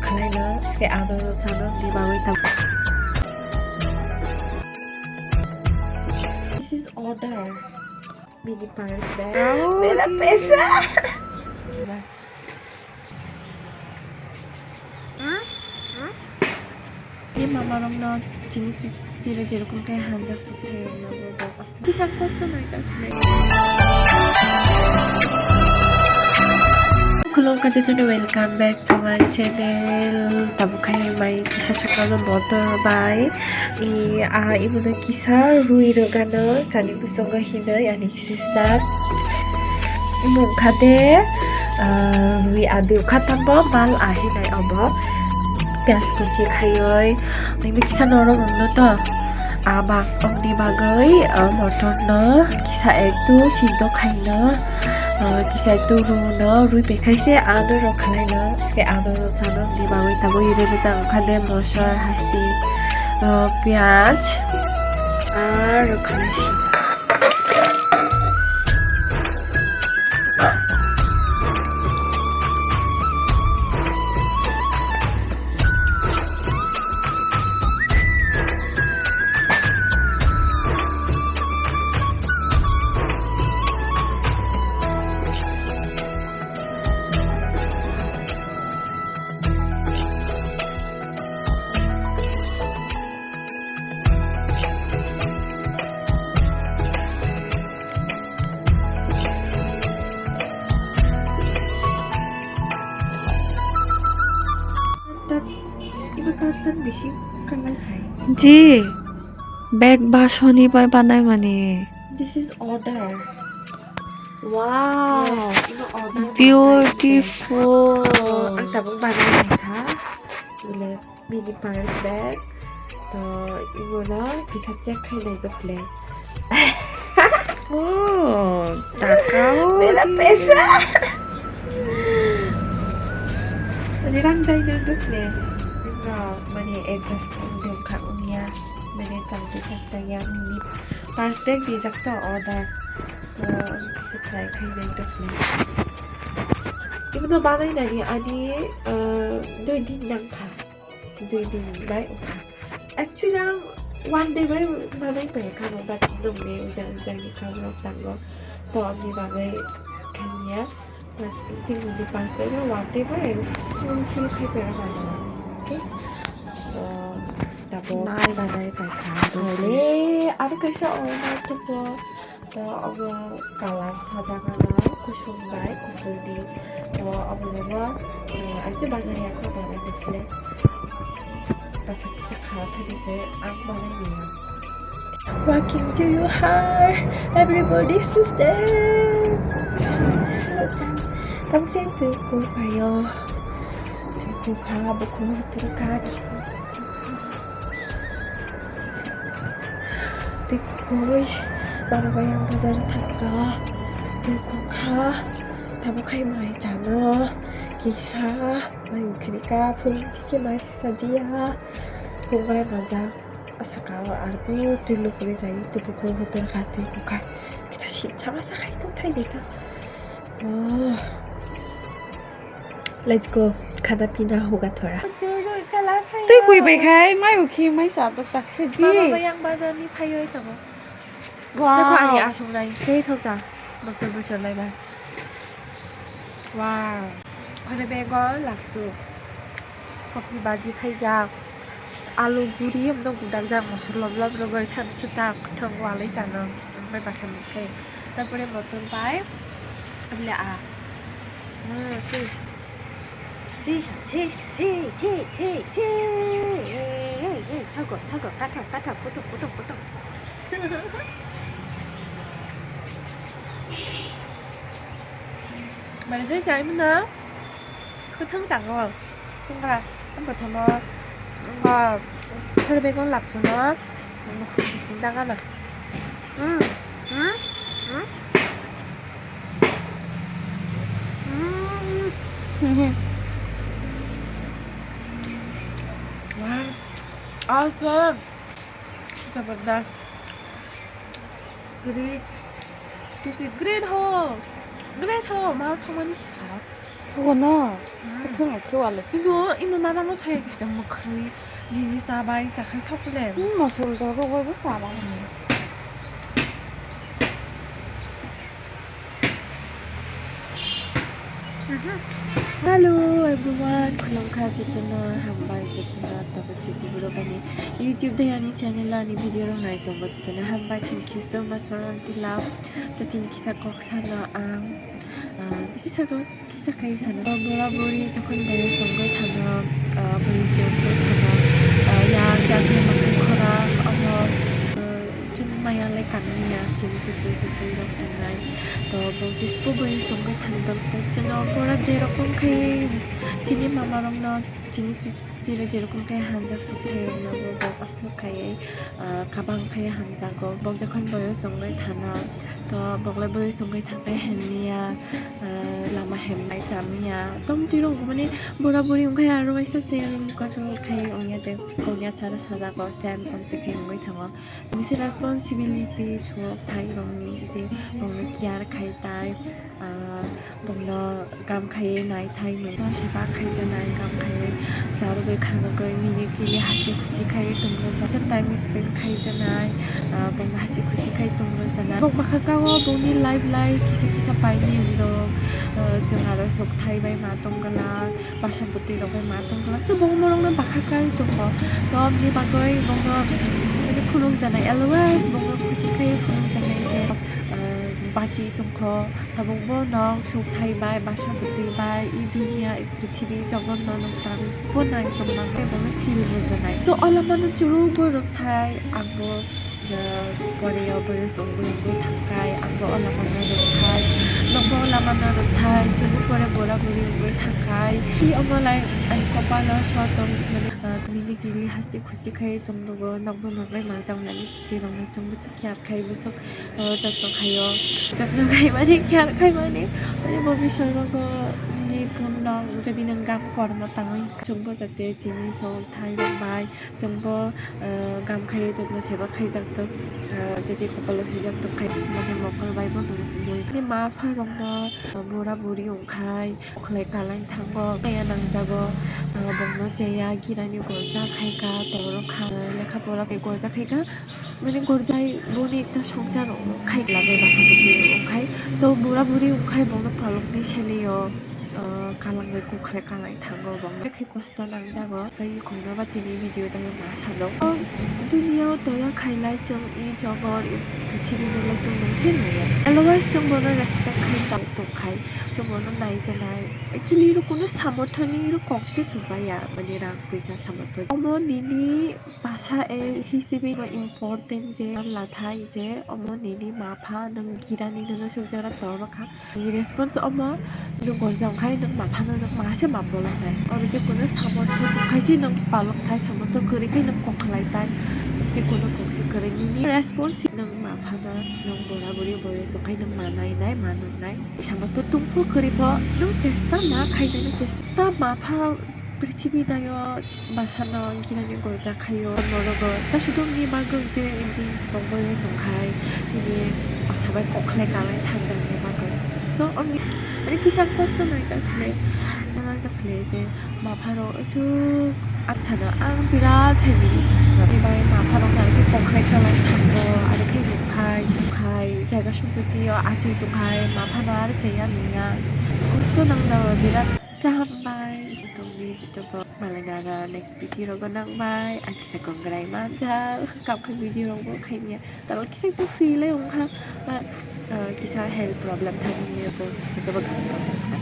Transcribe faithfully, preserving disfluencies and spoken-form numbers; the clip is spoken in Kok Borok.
Khlaino, iske ado chano di bagwi tam. This is order. Mini purse bag. Mera pesa. Ni mama rokno chini chuchu sira jerokom khe hanjak sok thai rokno bo bo aswk kisa kosto naijak hinwi. Khulumkha jotono, welcome back to my channel. Tabuk khai mai kisa songmano motor bai. I, ah, ibono kisa rwi rwgano chani bwsongo hinwi ani sister. Mungkha de, ah, rwi adi ukha tambo mal ahinai obo. Piyaj kuchi khaioi, nini kisa norok wngno to. Abak ongni bagwi, ah, motor no kisa ektu siddo khaino, ah, kisa ektu runo, rwi pekhaise ano rok khalaino, iske ano rok chano ni bagwi tabuk iri rijak wngkha de moso, hasi, ah, piyaj, ah, rok khalaisi. Ibo tartan bisi kanai khai. Ji, bag basoni bai banai mani. This is order. Wow. Yes, ibo order. Beautiful. Oh, ang tabuk banai kha. Bole. Mini purse bag. To, ibono kisa check khainai dokle. Oh, taka o. Mera pesa. Ani rang dai nai dokle. Ibono mane adjust wngkha wngya. Mane changtwi chakchangya mini purse bag rijak to order. To, kisa try khainai dokle. Ibono banainani ani, uh, dui din nangkha. Dui din bai wngkha. Actually, ang one day bai manai pai kha, but nwng ni ujang ujang ni kha borok tango. To, amni bagwi khaimya. But tini ni purse bai no one day bai fulfill khai pai kha. Okay? So, tabuk manai pai kha. Nice. Aro kaisa order tubo. To obo colour sajagana kusung bai kuphurni. To obo no, eh, achu bagwi ya kho bagwi display. Basa kisa kha thani se ang bagwi ya. Walking to your heart, everybody sister. Chalo, chalo, chalo. Tam se tu ko payo. Tu ko kha, bu ko tu ka ki. Tei kukui, mano bai ang bazar thangkha. Tei kukha, tamo khai mai chano. Kisa, mai ukhrika, phung thike mai sisa jiya. Kukbai manjak, asaka o arbu, twi lukuri jai, tei bukhuk butor kha tei kukha. Kita si chama sakai tong thai de ta. Oh. Let's go. Khana pina hoga thora. Tei kui bai khai, mai ukhi, mai sa tok tak se di. Mama bai ang bazar ni phaioi tongo. Wow. Nokho ani aswk nai, sei thok jang. Doctor bwswk lai bai. Wow. Khare bego laksu. Kopi baji khaijak. Alu guri emno gudak jak, moso lob lob rogoi, sani swtang, kwthwng walai chano. Bai baksa nukhe. Tarpore motor bai, abole a. Hmm, si. Si, si, si. Ei, ei, ei, thago, thago, kathok, kathok, kuthok, kuthok, kuthok. Mane jai jai mano. Kwthwng changwng. Tungkha, ang kothomo, wngkha, khorbegon laksuno, bising dagano. Mm, mm, mm. Mm. Wow, awesome. Jabardast. Great. Tusi great ho. Great ho. Ma thomani sa. Thogo no. Thwngno khiwale. Sigo imo mama no thaya kista mwkhwi jinis ta bai chakhai thok le. Hmm, mosom to rogoi bo sa ba. Hello everyone, khulumkha jotono, hambai jotono, tabuk chichi borok ani YouTube dei ani channel o ani video rok nai tongo jotono hambai, thank you so much for all the love. To tini kisa kok sana ang, ah, bisi sago. Kisa khai sana. Bora buri jokhon boyos wngwi thangno, ah, boyos wngwi thangno, ah, ya, ya khe mwkhang khora, omo, ah, chini maya le kanmani ya, chini chuchu chuchurok tongnai. To bo jesbo boyos wngwi thangdok, bo chwngno bora jerokom khe chini mama rokno, chini chuchu chuchurok jerokom khe hanjak sukthai rokno bo, bo aswk khaiwi, ah, kabang khe hamjago. Bo jokhon boyos wngwi thangno, to bo le boyos wngwi thangkhe hemya. Ah, lama hemnai chamya, tongtwi rok mani bora buri wngkhe aro waisa chair room kosom khai wngya tei konya chara sajak o sem tongtwi khai wngwi thango. Bisi responsibility sok thai rokni je bongno care khai tai, ah, bongno kam khai nai thai, nwngno seba khai janai, kam khai charwgwi khanogwi mini pili hasi khusi khai tongna jasa time spend khai janai, ah, bongno hasi khusi khai tongna janai. Bok bwkha kao bongni life lai kisa kisa paini wngdo, ah, chwng aro sok thai bai ma tong glak, basa bwtwi rok bai ma tong glak, so bong borokno bwkha kai tongo. To aboni bagwi bongno mane phunuk janai, always bongno khusi khai phunuk janai je, ah, bachi tongkho. Tabuk bo nok suk thai bai, basa bwtwi bai, i dunia, i prithibi, jogotno nwng tabuk bo nai tongma khe bono feel rwjanai. To o lamano churuk bo rwkthai, ang bo, uh, pore o boyos wngwi wngwi thangkhai, ang bo o lamano rwkthai, nwng bo o lamano rwkthai, chwngno pore bora buri wngwi thangkhai. Tei omo lai ani kopalo so tong, mane, uh, mili kili hasi khusi khai tonglugo, nokbo noklai manjaknani chichi rokno chwngbo. Care khai bwswk, o, jotno khaio, jotno khaimani, care khaimani, mane bo bising rogo ni phone rok jodi nwng gam kormo tangwi chwngbo jate chini sok thai rok bai chwngbo, o, gam khai jotno seba khaijak tok, o, jodi kopolo swijak tok khai mane mokol bai bo nwng simi. Bini ma pha rokno, o, bura buri wngkhai. Khlai kalai thango, kaya nangjago, ah, bongno cheya, girani gorja khaika, toro kha, lekha pora bai gorja khaika, mane gorjai boni ekta songchar khai glak bai basa bwtwi wngkhai, to bura buri wngkhai bongno palokni seleio, ah, kalang bai kok khlai kalai thango bongno. Khe kosto nangjago, tei khungno ba tini video dai ma salo. O duniya o toya khailai chwng i jogor, i prithibi no le chwng nungsi nuya. Otherwise chwng bono respect khai tong khai. Chwng bono nai janai. Actually, iro kuno samorthoni iro kok se supaya, mane rang puisa samortho. Omo nini basa e hisibi no important je lathai je omo nini ma pha nwng girani nono sukjak tor bwkha. Nini response omo nwng gorjak khai nwng ma phano nwng ma se ma polok nai. Oro je kuno samortho tong khai se nwng palok thai samortho kwrwi khai nwng kok khlai tai. Tei kuno kok se kwrwi nini response nwng ma phano nwng bora buri boyos khai nwng ma nai nai ma nwng nai. Samortho tungphu kwrwi pho nwng chesta ma khai nai nwng chesta ma pha prithibi dayo basa no girani gorjak khayo morogo ta sudok ni bagwi je indi tongboyo song khai tini basa bai kok khlai kalai thangjak ni bagwi. So, ani, ani kisa kosto naijak khle, naijak khle je ma pharo aswk ang sano ang birat family person. Tei bai ma pharo khe kok khlai kalai thango, aro khe khai, khai jaga sumpiti o achuk tong khai, ma phano aro cheya nungya. Kosto nangjao birat. Sa hambai, jitongni jitobok malai nara next video rogo nangbai, ang kisa kongrai manjak, kam khai video rogo khaimya. Talo kisa to feel ai wngkha, but, uh, kisa health problem thani ya so, jotobok ang